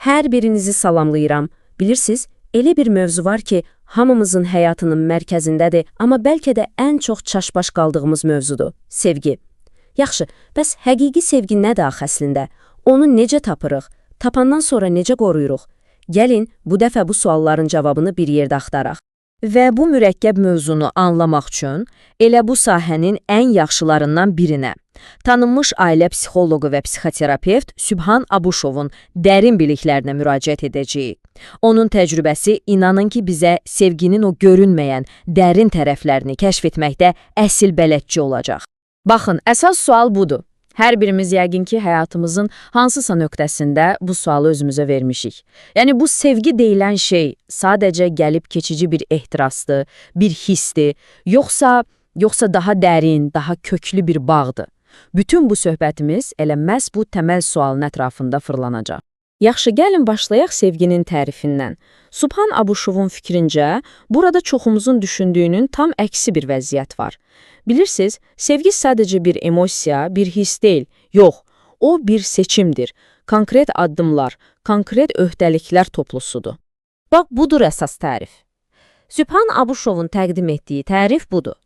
Hər birinizi salamlayıram. Bilirsiniz, elə bir mövzu var ki, hamımızın həyatının mərkəzindədir, amma bəlkə də ən çox çaşbaş qaldığımız mövzudur – sevgi. Yaxşı, bəs həqiqi sevgi nədir axı əslində? Onu necə tapırıq? Tapandan sonra necə qoruyuruq? Gəlin, bu dəfə bu sualların cavabını bir yerdə axtaraq. Və bu mürəkkəb mövzunu anlamaq üçün elə bu sahənin ən yaxşılarından birinə, tanınmış ailə psixoloqu və psixoterapevt Sübhan Abuşovun dərin biliklərinə müraciət edəcəyik. Onun təcrübəsi inanın ki, bizə sevginin o görünməyən, dərin tərəflərini kəşf etməkdə əsil bələdçi olacaq. Baxın, əsas sual budur. Hər birimiz yəqin ki, həyatımızın hansısa nöqtəsində bu sualı özümüzə vermişik. Yəni bu sevgi deyilən şey sadəcə gəlib keçici bir ehtirasdır, bir hissdir, yoxsa daha dərin, daha köklü bir bağdır. Bütün bu söhbətimiz elə məhz bu təməl sualın ətrafında fırlanacaq. Yaxşı, gəlin başlayaq sevginin tərifindən. Subhan Abuşovun fikrincə, burada çoxumuzun düşündüyünün tam əksi bir vəziyyət var. Bilirsiniz, sevgi sadəcə bir emosiya, bir hiss deyil. Yox, o bir seçimdir. Konkret addımlar, konkret öhdəliklər toplusudur. Bax, budur əsas tərif. Sübhan Abuşovun təqdim etdiyi tərif budur.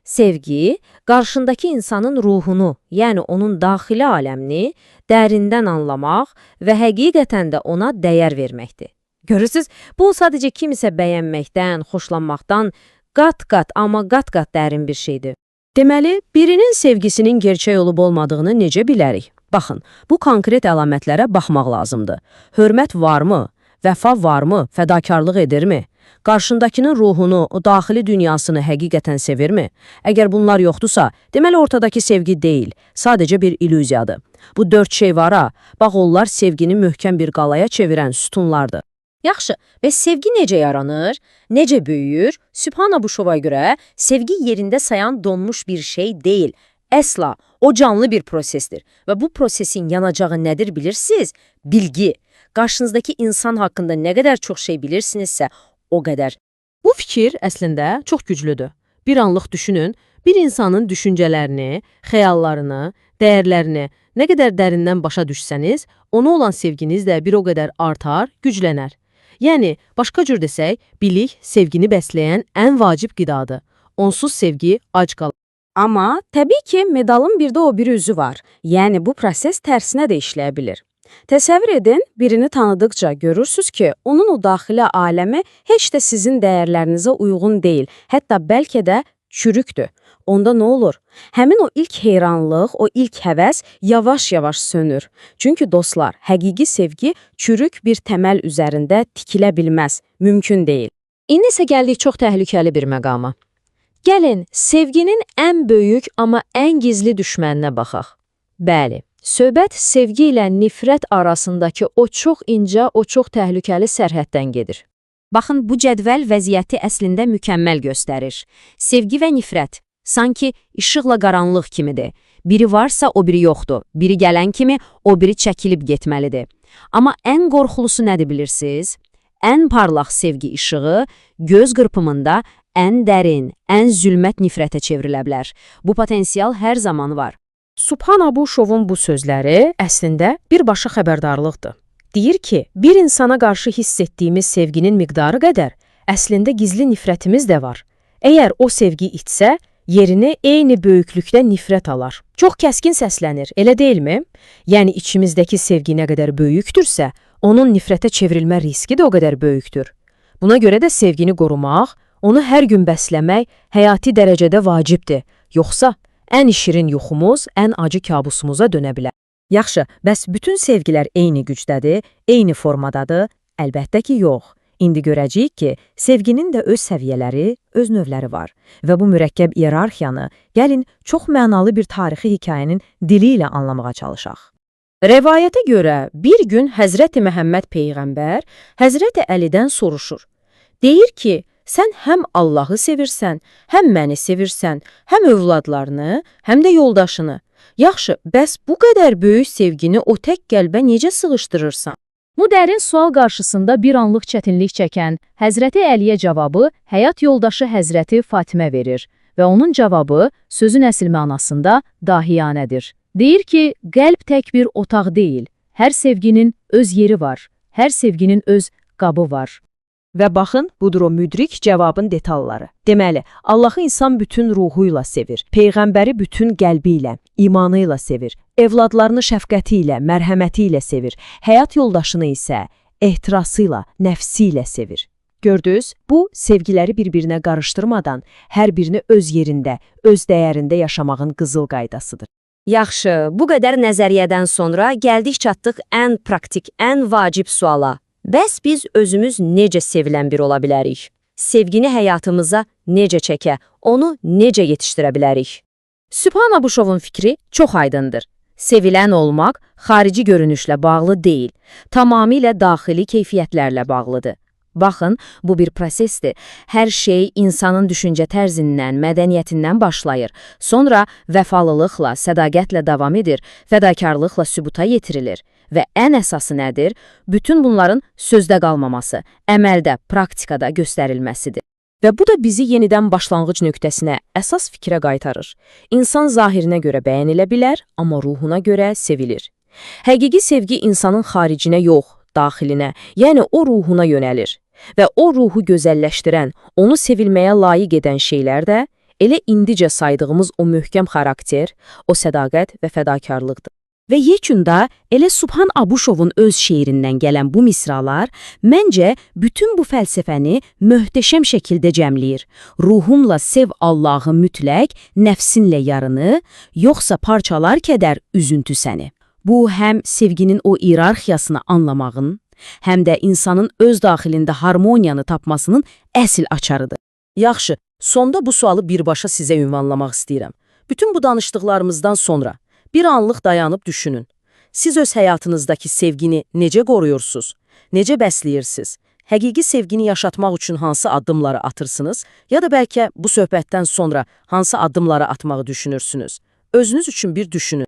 Sevgi, qarşındakı insanın ruhunu, yəni onun daxili aləmini dərindən anlamaq və həqiqətən də ona dəyər verməkdir. Görürsüz, bu sadəcə kimisə bəyənməkdən, xoşlanmaqdan qat-qat, amma qat-qat dərin bir şeydir. Deməli, birinin sevgisinin gerçək olub olmadığını necə bilərik? Baxın, bu konkret əlamətlərə baxmaq lazımdır. Hörmət varmı? Vəfa varmı? Fədakarlıq edirmi? Qarşındakının ruhunu, o daxili dünyasını həqiqətən sevirmi? Əgər bunlar yoxdursa, deməli ortadakı sevgi deyil, sadəcə bir illüziyadır. Bu dörd şey var ha, bax onlar sevgini möhkəm bir qalaya çevirən sütunlardır. Yaxşı, bəs sevgi necə yaranır? Necə böyüyür? Sübhan Abuşova görə sevgi yerində sayan donmuş bir şey deyil. Əsla, o canlı bir prosesdir və bu prosesin yanacağı nədir bilirsiniz? Bilgi. Qarşınızdakı insan haqqında nə qədər çox şey bilirsinizsə, o qədər. Bu fikir əslində çox güclüdür. Bir anlıq düşünün, bir insanın düşüncələrini, xəyallarını, dəyərlərini nə qədər dərindən başa düşsəniz, ona olan sevginiz də bir o qədər artar, güclənər. Yəni, başqa cür desək, bilik sevgini bəsləyən ən vacib qidadır. Onsuz sevgi ac qalar. Amma təbii ki, medalın bir də o biri üzü var. Yəni bu proses tərsinə də işləyə bilir. Təsəvvür edin, birini tanıdıqca görürsüz ki, onun o daxili aləmi heç də sizin dəyərlərinizə uyğun deyil, hətta bəlkə də çürükdür. Onda nə olur? Həmin o ilk heyranlıq, o ilk həvəs yavaş-yavaş sönür. Çünki dostlar, həqiqi sevgi çürük bir təməl üzərində tikilə bilməz, mümkün deyil. İndi isə gəldik çox təhlükəli bir məqama. Gəlin, sevginin ən böyük, amma ən gizli düşməninə baxaq. Bəli, söhbət sevgi ilə nifrət arasındakı o çox incə, o çox təhlükəli sərhəddən gedir. Baxın, bu cədvəl vəziyyəti əslində mükəmməl göstərir. Sevgi və nifrət sanki işıqla qaranlıq kimidir. Biri varsa o biri yoxdur. Biri gələn kimi o biri çəkilib getməlidir. Amma ən qorxulusu nədir bilirsiniz? Ən parlaq sevgi işığı göz qırpımında ən dərin, ən zülmət nifrətə çevrilə bilər. Bu potensial hər zaman var. Subhan Abuşovun bu sözləri əslində birbaşa xəbərdarlıqdır. Deyir ki, bir insana qarşı hiss etdiyimiz sevginin miqdarı qədər əslində gizli nifrətimiz də var. Əgər o sevgi itsə, yerini eyni böyüklükdə nifrət alar. Çox kəskin səslənir, elə deyilmi? Yəni içimizdəki sevgi nə qədər böyükdürsə, onun nifrətə çevrilmə riski də o qədər böyükdür. Buna görə də sevgini qorumaq, onu hər gün bəsləmək həyati dərəcədə vacibdir. Yoxsa ən şirin yuxumuz ən acı kabusumuza dönə bilər. Yaxşı, bəs bütün sevgilər eyni gücdədir, eyni formadadır? Əlbəttə ki, yox. İndi görəcəyik ki, sevginin də öz səviyyələri, öz növləri var və bu mürəkkəb iyerarxiyanı gəlin çox mənalı bir tarixi hekayənin dili ilə anlamağa çalışaq. Rəvayətə görə bir gün Həzrəti Məhəmməd Peyğəmbər Həzrəti Əlidən soruşur. Deyir ki, sən həm Allahı sevirsən, həm məni sevirsən, həm övladlarını, həm də yoldaşını. Yaxşı, bəs bu qədər böyük sevgini o tək qəlbə necə sığışdırırsan? Bu dərin sual qarşısında bir anlıq çətinlik çəkən Həzrəti Əliyə cavabı həyat yoldaşı Həzrəti Fatimə verir və onun cavabı sözün əsl mənasında dahiyanədir. Deyir ki, qəlb tək bir otaq deyil, hər sevginin öz yeri var. Hər sevginin öz qabı var. Və baxın, budur o müdrik cavabın detalları. Deməli, Allahı insan bütün ruhuyla sevir, Peyğəmbəri bütün qəlbi ilə, imanı ilə sevir, evladlarını şəfqəti ilə, mərhəməti ilə sevir, həyat yoldaşını isə ehtirası ilə, nəfsi ilə sevir. Gördünüz, bu sevgiləri bir-birinə qarışdırmadan hər birini öz yerində, öz dəyərində yaşamağın qızıl qaydasıdır. Yaxşı, bu qədər nəzəriyyədən sonra gəldik çatdıq ən praktik, ən vacib suala. Bəs biz özümüz necə sevilən bir ola bilərik? Sevgini həyatımıza necə çəkə, onu necə yetişdirə bilərik? Sübhan Abuşovun fikri çox aydındır. Sevilən olmaq xarici görünüşlə bağlı deyil, tamamilə daxili keyfiyyətlərlə bağlıdır. Baxın, bu bir prosesdir. Hər şey insanın düşüncə tərzindən, mədəniyyətindən başlayır. Sonra vəfalılıqla, sədaqətlə davam edir, fədakarlıqla sübuta yetirilir. Və ən əsası nədir? Bütün bunların sözdə qalmaması, əməldə, praktikada göstərilməsidir. Və bu da bizi yenidən başlanğıc nöqtəsinə, əsas fikrə qaytarır. İnsan zahirinə görə bəyənilə bilər, amma ruhuna görə sevilir. Həqiqi sevgi insanın xaricinə yox, daxilinə, yəni o ruhuna yönəlir. Və o ruhu gözəlləşdirən, onu sevilməyə layiq edən şeylər də elə indicə saydığımız o möhkəm xarakter, o sədaqət və fədakarlıqdır. Və yekunda elə Subhan Abuşovun öz şeirindən gələn bu misralar məncə bütün bu fəlsəfəni möhtəşəm şəkildə cəmləyir. Ruhunla sev Allahı mütləq, nəfsinlə yarını, yoxsa parçalar kədər üzüntü səni. Bu həm sevginin o iyerarxiyasını anlamağın, həm də insanın öz daxilində harmoniyanı tapmasının əsl açarıdır. Yaxşı, sonda bu sualı birbaşa sizə ünvanlamaq istəyirəm. Bütün bu danışdıqlarımızdan sonra bir anlıq dayanıb düşünün. Siz öz həyatınızdakı sevgini necə qoruyursunuz? Necə bəsləyirsiniz? Həqiqi sevgini yaşatmaq üçün hansı addımları atırsınız? Ya da bəlkə bu söhbətdən sonra hansı addımları atmağı düşünürsünüz? Özünüz üçün bir düşünün.